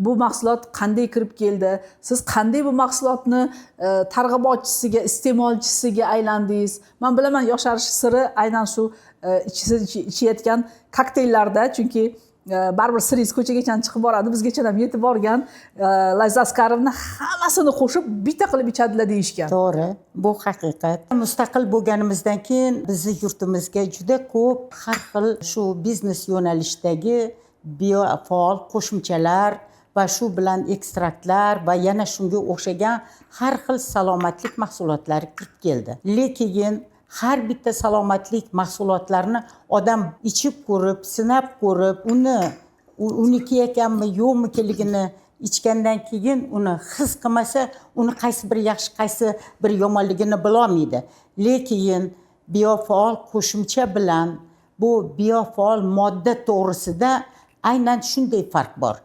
Bu mahsulot qanday kirib keldi? Siz qanday bu mahsulotni targ'ibotchisiga, iste'molchisiga aylandingiz? Man bilaman, yosharish siri aynan shu siz ichayotgan kokteyllarda, chunki baribir siringiz ko'chagacha chiqib boradi, bizgacha ham yetib borgan. Laziza Askarovna hammasini qo'shib bitta qilib ichadilar deyishgan. To'g'ri, bu haqiqat. Mustaqil bo'lganimizdan keyin bizni yurtimizga juda ko'p har xil shu biznes yo'nalishdagi biofaol qo'shimchalar va shu bilan ekstraktlar va yana shunga o'xshagan har xil salomatlik mahsulotlari kirib keldi. Lekin har bitta salomatlik mahsulotlarini odam ichib ko'rib, sinab ko'rib, uni uniki ekanmi, yo'qmikiligini ichgandan keyin uni his qilmasa, uni qaysi biri yaxshi, qaysi biri yomonligini bilolmaydi. Lekin biofaol qo'shimcha bilan bu biofaol modda to'g'risida aynan shunday farq bor.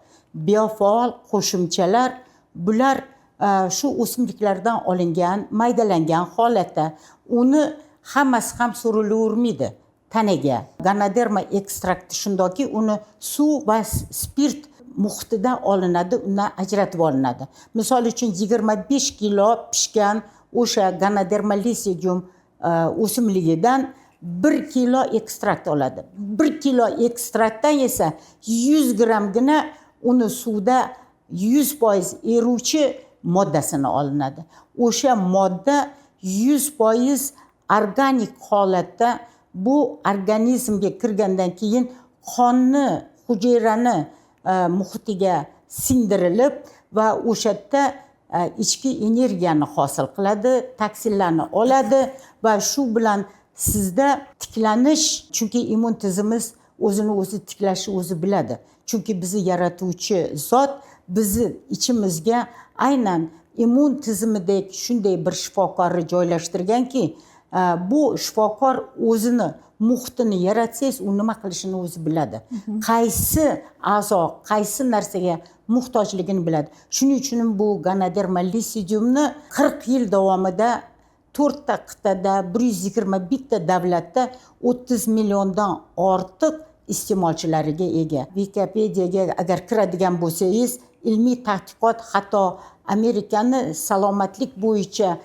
Biofaol qo'shimchalar bular shu o'simliklardan olingan, maydalangan holatda, uni hammasi ham so'rilavermaydi tanaga. Ganoderma ekstrakti shundoki, uni suv va spirt muhitida olinadi, undan ajratib olinadi. Misol uchun, 25 kilo pishgan o'sha Ganoderma lucidum o'simligidan 1 kilo ekstrakt oladi. 1 kilo ekstraktdan esa 100 grammgina uni suvda 100% eruvchi moddasini olinadi. O'sha modda 100% organik holatda bu organizmga kirgandan keyin qonni, hujayrani muhitiga singdirilib va o'sha yerda ichki energiyani hosil qiladi, toksinlarni oladi va shu bilan sizda tiklanish, chunki immun tizimimiz o'zini o'zi tiklashni o'zi biladi, chunki bizni yaratuvchi zot bizni ichimizga aynan immun tizimidek shunday bir shifokorni joylashtirganki, bu shifokor o'zini muhitini yaratsangiz, u nima qilishini o'zi biladi, qaysi a'zo qaysi narsaga muhtojligini biladi. Shuning uchun bu Ganoderma lucidumni 40 yil davomida to'rtta qit'ada, 121 ta davlatda 30 milliondan ortiq iste'molchilariga ega. Wikipediaga agar kiradigan bo'lsangiz, ilmiy tadqiqot, hatto Amerikani salomatlik bo'yicha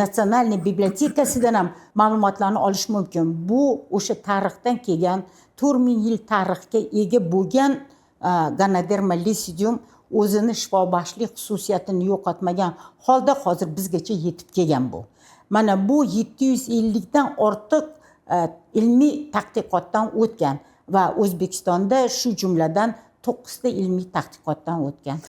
национальный bibliotekasidan ham ma'lumotlarni olish mumkin. Bu o'sha tarixdan kelgan, 4000 yil tarixga ega bo'lgan Ganoderma lucidum o'zini shifobaxshlik xususiyatini yo'qotmagan holda hozir bizgacha yetib kelgan. Bu mana bu 750dan ortiq ilmiy tadqiqotdan o'tgan va O'zbekistonda shu jumladan to'qqizta ilmiy tadqiqotdan o'tgan.